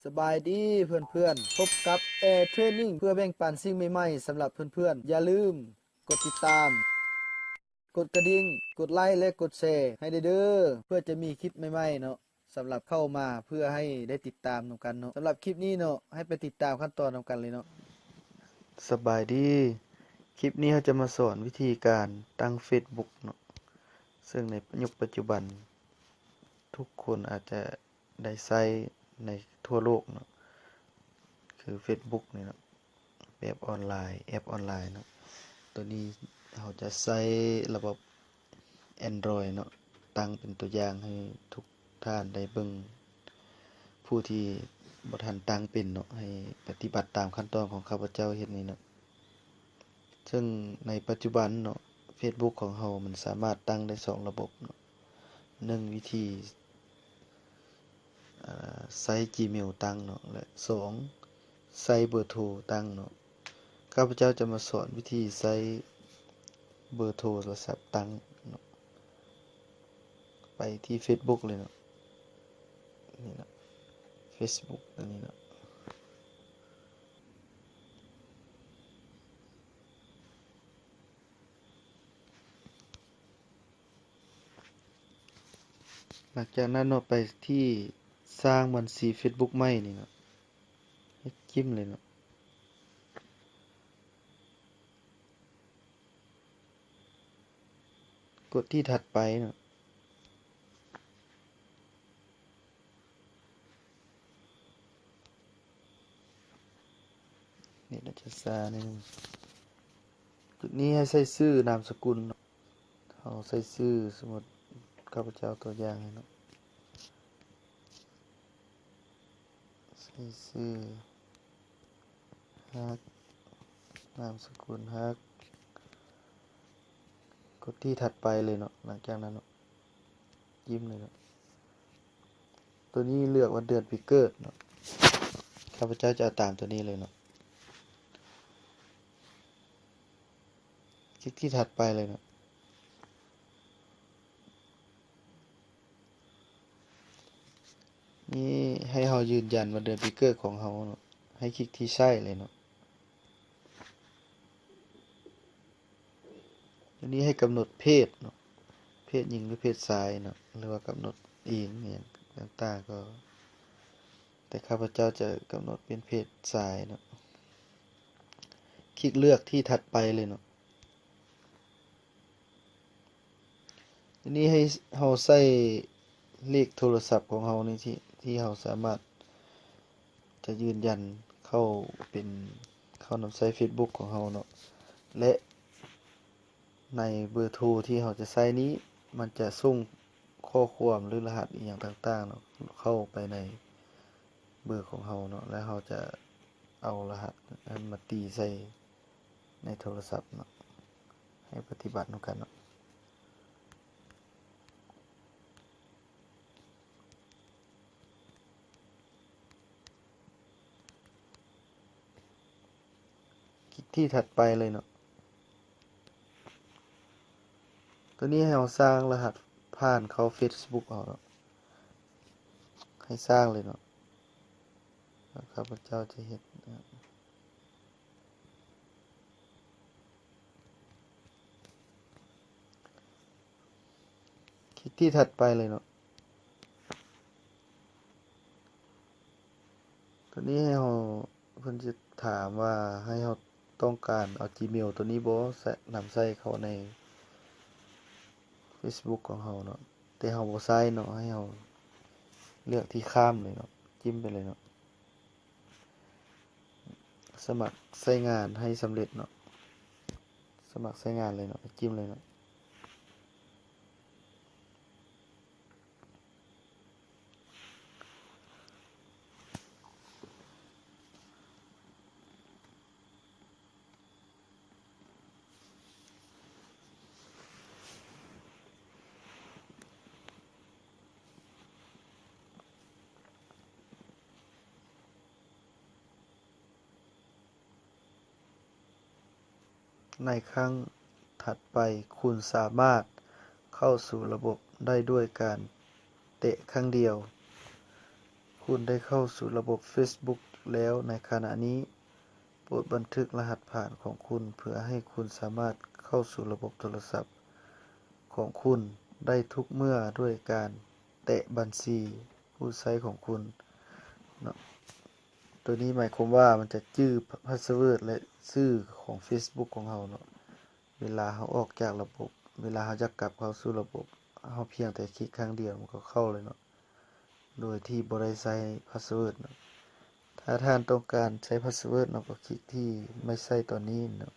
ສະບາຍດີເພື່ອນໆ, ພົບກັບແອເທຣນນິງ ເພື່ອແບ່ງປັນສິ່ງໃໝ່ໆສຳລັບເພື່ອນໆ. ຢ່າລືມກົດຕິດຕາມ, ກົດກະດິ່ງ, ກົດໄລ ແລະ ກົດແຊໃຫ້ແດ່ເດີ ເພື່ອຈະມີຄລິບໃໝ່ໆເນາະ ສຳລັບເຂົ້າມາ ເພື່ອໃຫ້ໄດ້ຕິດຕາມນຳກັນເນາະ. ສຳລັບຄລິບນີ້ເນາະ ໃຫ້ໄປຕິດຕາມຂັ້ນຕອນນຳກັນເລີຍເນາະ. ສະບາຍດີ, ຄລິບນີ້ເຮົາຈະມາສອນວິທີການຕັ້ງເຟສບຸກເນາະ, ເຊິ່ງໃນຍຸກປັດຈຸບັນ ທຸກຄົນອາດຈະໄດ້ໃຊ້ໃນທົ່ວໂລກເນາະ ຄືເຟສບຸກນີ້ເນາະ, ແບບອອນລາຍ, ແອັບອອນລາຍເນາະ. ໂຕນີ້ເຮົາຈະໃຊ້ລະບົບແອນດຣອຍເນາະ, ຕັ້ງເປັນຕົວຢ່າງໃຫ້ທຸກທ່ານໄດ້ເບິ່ງ, ຜູ້ທີ່ບໍ່ທັນຕັ້ງເປັນເນາະ, ໃຫ້ປະຕິບັດຕາມຂັ້ນຕອນຂອງຂ້າພະເຈົ້າເຮັດນີ້ເນາະ. ເຊິ່ງໃນປັດຈຸບັນເນາະ ເຟສບຸກຂອງເຮົາມັນສາມາດຕັ້ງໄດ້ສອງລະບົບເນາະ, ໜຶ່ງວິທີ ອາ ໃຊ້ຈີເມວຕັ້ງເນາະ ແລະ ສອງ ໃຊ້ເບີໂທຕັ້ງເນາະ. ຂ້າພະເຈົ້າຈະມາສອນວິທີໃຊ້ເບີໂທໂທລະສັບຕັ້ງເນາະ. ໄປທີ່ເຟສບຸກເລີຍເນາະ, ນີ້ເນາະ ເຟສບຸກຕົວນີ້ເນາະ. ຫຼັງຈາກນັ້ນເນາະ ໄປທີ່ສ້າງບັນຊີເຟສບຸກໃໝ່ນີ້ເນາະ, ໃຫ້ຈິ້ມເລີຍເນາະ. ກົດທີ່ຖັດໄປເນາະ. ເນັດອາດຈະຊ້າໜ້ອຍໜຶ່ງ. ຈຸດນີ້ໃຫ້ໃສ່ຊື່ນາມສະກຸນເນາະ. ເຮົາໃສ່ຊື່ ສົມມຸດຂ້າພະເຈົ້າຕົວຢ່າງໃຫ້ເນາະ. ໃສ່ຊື່ ຮັກ, ນາມສະກຸນ ຮັກ. ກົດທີ່ຖັດໄປເລີຍເນາະ. ຫຼັງຈາກນັ້ນເນາະ ຈິ້ມເລີຍເນາະ. ໂຕນີ້ເລືອກວັນເດືອນປີເກີດເນາະ. ຂ້າພະເຈົ້າຈະເອົາຕາມໂຕນີ້ເລີຍເນາະ. ຄລິກທີ່ຖັດໄປເລີຍເນາະ. ນີ້ໃຫ້ເຮົາຢືນຢັນວ່າເດືອນປີເກີດຂອງເຮົາເນາະ, ໃຫ້ຄລິກທີ່ໃຊ້ເລີຍເນາະ. ທີນີ້ໃຫ້ກຳນົດເພດເນາະ, ເພດຍິງ ຫຼື ເພດຊາຍເນາະ, ຫຼືວ່າກຳນົດອີງອີ່ຫຍັງຕ່າງໆກໍ ແຕ່ຂ້າພະເຈົ້າຈະກຳນົດເປັນເພດຊາຍເນາະ. ຄລິກເລືອກທີ່ຖັດໄປເລີຍເນາະ. ທີນີ້ໃຫ້ເຮົາໃສ່ເລກໂທລະສັບຂອງເຮົານີ້ ທີ່ ທີ່ເຮົາສາມາດຈະຢືນຢັນເຂົ້າເປັນ ເຂົ້ານຳໃຊ້ເຟສບຸກຂອງເຮົາເນາະ ແລະ ໃນເບີໂທທີ່ເຮົາຈະໃຊ້ນີ້ ມັນຈະສົ່ງຂໍ້ຄວາມ ຫຼື ລະຫັດອີ່ຫຍັງຕ່າງໆເນາະ ເຂົ້າໄປໃນເບີຂອງເຮົາເນາະ ແລະ ເຮົາຈະເອົາລະຫັດນັ້ນມາຕີໃສ່ ໃນໂທລະສັບເນາະ, ໃຫ້ປະຕິບັດນຳກັນເນາະ. ຄລິກທີ່ຖັດໄປເລີຍເນາະ. ໂຕນີ້ໃຫ້ເຮົາສ້າງລະຫັດຜ່ານເຂົ້າເຟສບຸກເຮົາເນາະ, ໃຫ້ສ້າງເລີຍເນາະ. ຂ້າພະເຈົ້າຈະເຮັດ ຄລິກທີ່ຖັດໄປເລີຍເນາະ. ໂຕນີ້ໃຫ້ເຮົາ ເພິ່ນຈະຖາມວ່າໃຫ້ເຮົາຕ້ອງການເອົາຈີເມວໂຕນີ້ບໍ່ ໃສ່ ນຳໃຊ້ເຂົ້າໃນເຟສບຸກຂອງເຮົາເນາະ, ແຕ່ເຮົາບໍ່ໃຊ້ເນາະ, ໃຫ້ເຮົາເລືອກທີ່ຂ້າມເລີຍເນາະ, ຈິ້ມໄປເລີຍເນາະ. ສະໝັກໃຊ້ງານໃຫ້ສຳເລັດເນາະ, ສະໝັກໃຊ້ງານເລີຍເນາະ, ຈິ້ມເລີຍເນາະ. ໃນຄັ້ງຖັດໄປ, ຄຸນສາມາດເຂົ້າສູ່ລະບົບໄດ້ດ້ວຍການແຕະຄັ້ງດຽວ. ຄຸນໄດ້ເຂົ້າສູ່ລະບົບເຟສບຸກແລ້ວໃນຂະນະນີ້. ໂປດບັນທຶກລະຫັດຜ່ານຂອງຄຸນເພື່ອໃຫ້ຄຸນສາມາດເຂົ້າສູ່ລະບົບໂທລະສັບຂອງຄຸນໄດ້ທຸກເມື່ອດ້ວຍການແຕະບັນຊີຜູ້ໃຊ້ຂອງຄຸນເນາະ. ໂຕນີ້ໝາຍຄວາມວ່າມັນຈະຈື່ພາສເວີດ ແລະ ຊື່ຂອງເຟສບຸກຂອງເຮົາເນາະ. ເວລາເຮົາອອກຈາກລະບົບ, ເວລາເຮົາຢາກກັບເຂົ້າສູ່ລະບົບ, ເຮົາພຽງແຕ່ຄລິກຄັ້ງດຽວມັນກໍເຂົ້າເລີຍເນາະ ໂດຍທີ່ບໍ່ໄດ້ໃສ່ພາສເວີດເນາະ. ຖ້າທ່ານຕ້ອງການໃຊ້ພາສເວີດເນາະ, ກໍຄລິກທີ່ໄມ່ໃຊ້ຕອນນີ້ເນາະ.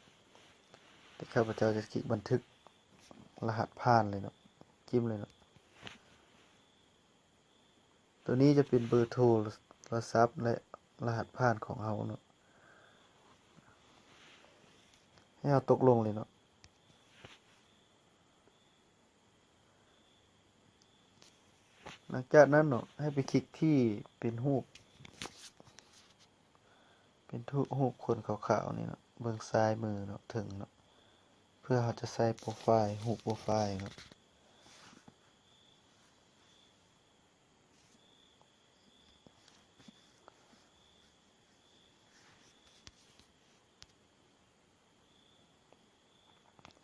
ແຕ່ຂ້າພະເຈົ້າຈະຄລິກບັນທຶກລະຫັດຜ່ານເລີຍເນາະ, ຈິ້ມເລີຍເນາະ. ໂຕນີ້ຈະເປັນເບີໂທລະສັບ ແລະ ລະຫັດຜ່ານຂອງເຮົາເນາະ. ໃຫ້ເຮົາຕົກລົງເລີຍເນາະ. ຫຼັງຈາກນັ້ນເນາະ, ໃຫ້ໄປຄລິກທີ່ເປັນຮູບ, ເປັນຮູບຄົນຂາວໆນີ້ເນາະ, ເບື້ອງຊ້າຍມືເນາະ, ເທິງເນາະ, ເພື່ອເຮົາຈະໃສ່ໂປຣໄຟລ໌, ຮູບໂປຣໄຟລ໌ເນາະ.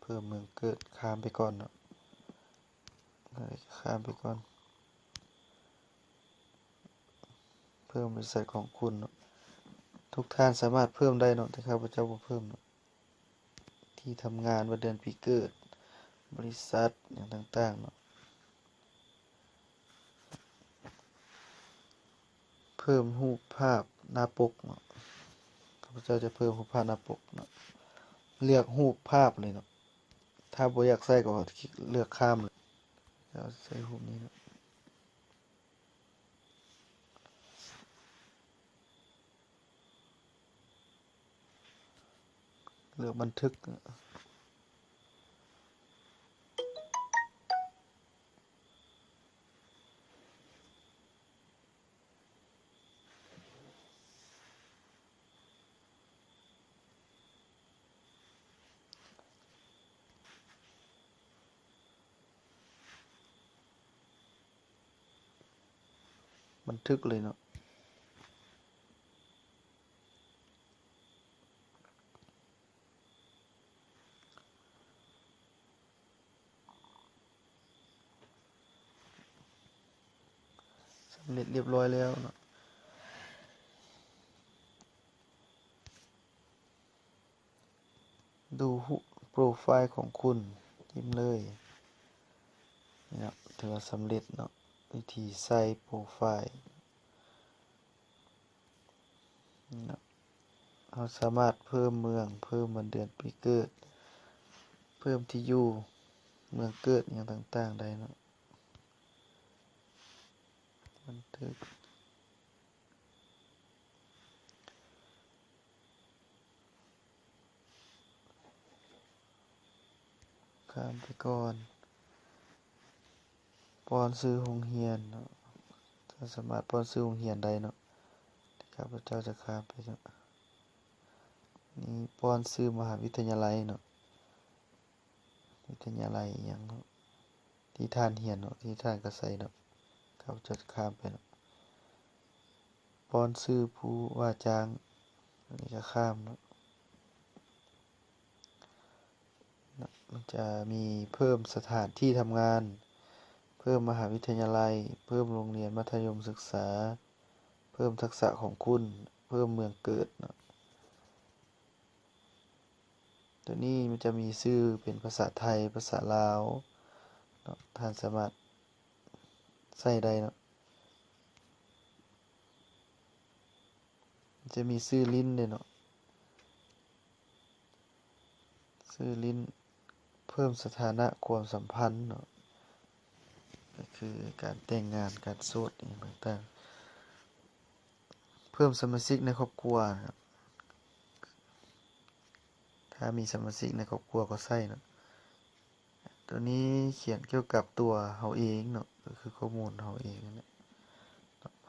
ເພີ່ມເມືອງເກີດ ຂ້າມໄປກ່ອນເນາະ, ຂ້າມໄປກ່ອນ. ເພີ່ມບໍລິສັດຂອງຄຸນເນາະ, ທຸກທ່ານສາມາດເພີ່ມໄດ້ເນາະ, ແຕ່ຂ້າພະເຈົ້າບໍ່ເພີ່ມເນາະ. ທີ່ທຳງານ, ວັນເດືອນປີເກີດ, ບໍລິສັດ ຫຍັງຕ່າງໆເນາະ. ເພີ່ມຮູບພາບໜ້າປົກເນາະ, ຂ້າພະເຈົ້າຈະເພີ່ມຮູບພາບໜ້າປົກເນາະ, ເລືອກຮູບພາບເລີຍເນາະ. ຖ້າບໍ່ຢາກໃສ່ກໍເລືອກຂ້າມເລີຍ, ເຈົ້າໃສ່ຮູບນີ້ເນາະ. ເລືອກບັນທຶກ. ບັນທຶກເລີຍເນາະ. ສຳເລັດລຽບຮ້ອຍແລ້ວເນາະ. ດູຮູບໂປຣໄຟລ໌ຂອງຄຸນ, ຈິ້ມເລີຍ. ນີ້ເນາະ, ຖືວ່າສຳເລັດເນາະ, ວິທີໃສ່ໂປຣໄຟລ໌. ເນາະ, ເຮົາສາມາດເພີ່ມເມືອງ, ເພີ່ມວັນເດືອນປີເກີດ, ເພີ່ມທີ່ຢູ່, ເມືອງເກີດ ຫຍັງຕ່າງໆໄດ້ເນາະ. ບັນທຶກ. ຂ້າມໄປກ່ອນ. ປ້ອນຊື່ໂຮງຮຽນເນາະ, ທ່ານສາມາດປ້ອນຊື່ໂຮງຮຽນໄດ້ເນາະ, ແຕ່ຂ້າພະເຈົ້າຈະຂ້າມໄປເນາະ. ນີ້ປ້ອນຊື່ມະຫາວິທະຍາໄລເນາະ, ວິທະຍາໄລອີ່ຫຍັງເນາະ ທີ່ທ່ານຮຽນເນາະ, ທີ່ທ່ານກະໃສ່ເນາະ, ຂ້າພະເຈົ້າຈະຂ້າມໄປເນາະ. ປ້ອນຊື່ຜູ້ວ່າຈ້າງ, ອັນນີ້ກະຂ້າມເນາະ. ມັນຈະມີເພີ່ມສະຖານທີ່ທຳງານ, ເພີ່ມມະຫາວິທະຍາໄລ, ເພີ່ມໂຮງຮຽນມັດທະຍົມສຶກສາ, ເພີ່ມທັກສະຂອງຄຸນ, ເພີ່ມເມືອງເກີດເນາະ. ໂຕນີ້ມັນຈະມີຊື່ເປັນພາສາໄທ, ພາສາລາວເນາະ, ທ່ານສາມາດໃສ່ໄດ້ເນາະ. ຈະມີຊື່ຫຼິ້ນເດ້ເນາະ, ຊື່ຫຼິ້ນ, ເພີ່ມສະຖານະຄວາມສຳພັນເນາະ, ກໍຄືການແຕ່ງງານ, ການໂສດ ອີ່ຫຍັງຕ່າງໆ, ເພີ່ມສະມາຊິກໃນຄອບຄົວເນາະ, ຖ້າມີສະມາຊິກໃນຄອບຄົວກໍໃສ່ເນາະ. ໂຕນີ້ຂຽນກ່ຽວກັບຕົວເຮົາເອງເນາະ, ກໍຄືຂໍ້ມູນເຮົາເອງນັ້ນແຫຼະ,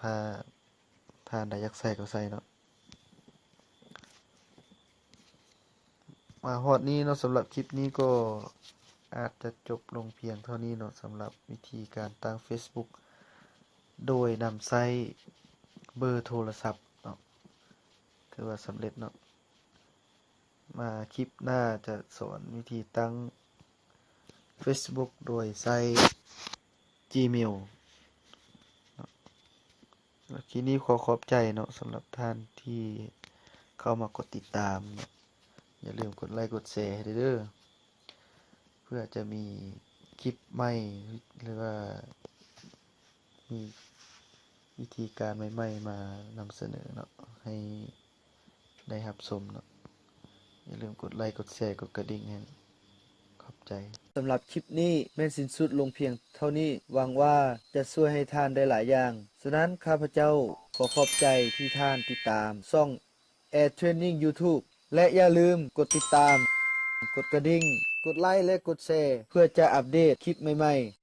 ຖ້າທ່ານໃດຢາກໃສ່ກໍໃສ່ເນາະ. ມາຮອດນີ້ເນາະ, ສຳລັບຄລິບນີ້ກໍອາດຈະຈົບລົງພຽງເທົ່ານີ້ເນາະ, ສຳລັບວິທີການຕັ້ງເຟສບຸກ ໂດຍນຳໃຊ້ ເບີໂທລະສັບເນາະ ຖືວ່າສຳເລັດເນາະ. ມາຄລິບໜ້າຈະສອນວິທີຕັ້ງ Facebook ໂດຍໃຊ້ Gmail ເນາະ. ຄລິບນີ້ຂໍຂອບໃຈເນາະ ສຳລັບທ່ານທີ່ເຂົ້າມາກົດຕິດຕາມເນາະ. ຢ່າລືມກົດໄລກົດແຊໃຫ້ເດີ ເພື່ອຈະມີຄລິບໃໝ່ ຫຼືວ່າມີວິທີການໃໝ່ໆມານຳສະເໜີເນາະ ໃຫ້ໄດ້ຮັບຊົມເນາະ. ຢ່າລືມກົດໄລກົດແຊ ກົດກະດິ່ງໃຫ້. ຂອບໃຈ. ສຳລັບຄລິບນີ້ແມ່ນສິ້ນສຸດລົງພຽງເທົ່ານີ້. ຫວັງວ່າຈະຊ່ວຍໃຫ້ທ່ານໄດ້ຫຼາຍຢ່າງ. ສະນັ້ນ ຂ້າພະເຈົ້າຂໍຂອບໃຈທີ່ທ່ານຕິດຕາມຊ່ອງ Air Training YouTube ແລະ ຢ່າລືມກົດຕິດຕາມ, ກົດກະດິ່ງ, ກົດໄລ ແລະ ກົດແຊ ເພື່ອຈະອັບເດດຄລິບໃໝ່ໆ.